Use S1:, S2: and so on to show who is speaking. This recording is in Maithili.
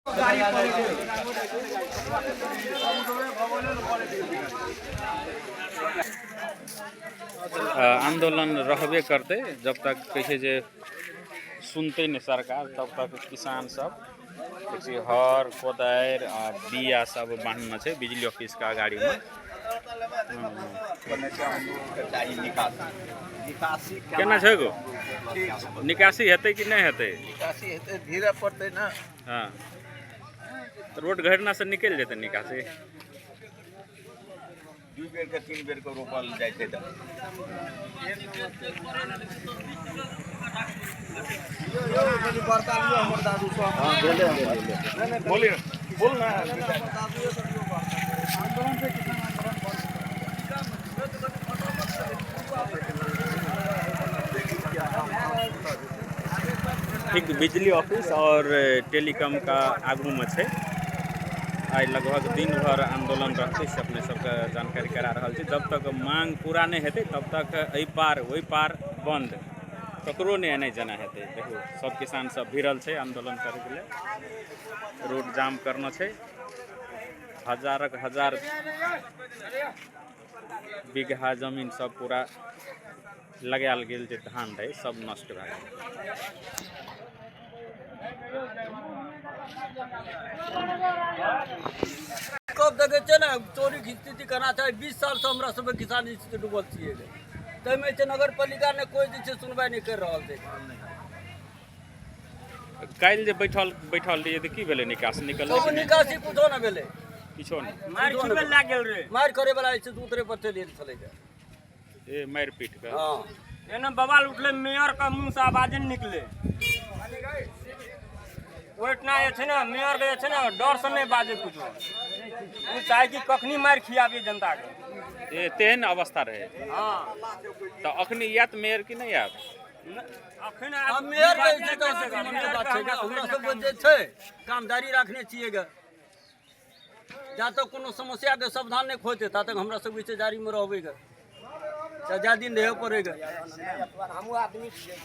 S1: आंदोलन रहबे करतै जब तक कहै छै जे सुनतै नहि सरकार तब तक किसान सब देखिए हर कोदारि आ बिया सब बान्हने छै बिजली ऑफिसके अगाड़ीमे। केना छै गो निकासी हेतै कि नहि हेतै?
S2: निकासी हेतै, धीरे पड़तै ने।
S1: हँ, तऽ रोड घरना से निकलि जेतै निकासी।
S2: 2 बेर के 3 बेर के रोपल जाइ छै। तऽ
S1: बोलिए, बोल ना। ठीक बिजली ऑफिस और टेलीकॉम का आगूमे छै। आइ लगभग दिन भर आंदोलन रहतै, से अपने सबके जानकारी करा रहल छी। जब तक मांग पूरा नहि हेतै तब तक एहि पार ओहि पार बंद, ककरो नहि एनाइ जेना हेतै। देखू सब किसान सब भिड़ल छै आंदोलन करैके लेल, रोड जाम करना छै। हजारक हजार बीघा जमीन सब पूरा लगायल गेल जे धान रहै सब नष्ट भए गेल।
S3: कब देखै छियै ने चोरीके स्थिति केना छै। 20 सालसँ हमरा सबके किसान स्थिति डूबल छियै, ताहिमे छै नगरपालिका ने कोइ जे छै सुनवाइ नहि करि रहल छै।
S1: काल्हि जे बैठल बैठल रहियै तऽ की भेलै? निकास निकललै
S3: सब
S1: कि नहि?
S3: निकासी कुछो नहि भेलै,
S1: किछो नहि।
S3: मारि लागि गेल रे, मारि करे वाला जे छै उतरे पर चलि गेल छलै।
S1: ए मारि पीट कऽ।
S3: हँ,
S4: एना बवाल उठले, मेयर के मुंह से आवाजे नहि निकले। ओहिठिना जे छै ने मेयर के जे छै ने डर से नहि बाजे कुछो, ओ चाहे कि कखनी मारि खियाबी जनता के।
S1: ए तेहन अवस्था रहै।
S4: हँ।
S1: तऽ अखनी आयत मेयर कि नहि आयत?
S4: अखन
S3: आब मेयर के जे छै तऽ मनके बात छै, हमरा सबके जे छै कामदारी राखने छियै गे। जा तक कोनो समस्याके समाधान नहि खोजतै ता तक हमरा सब जे छै जारीमे रहबै गे, चाहे जाए दिन रहै पड़ै गे।
S5: हमहूँ आदमी छियै।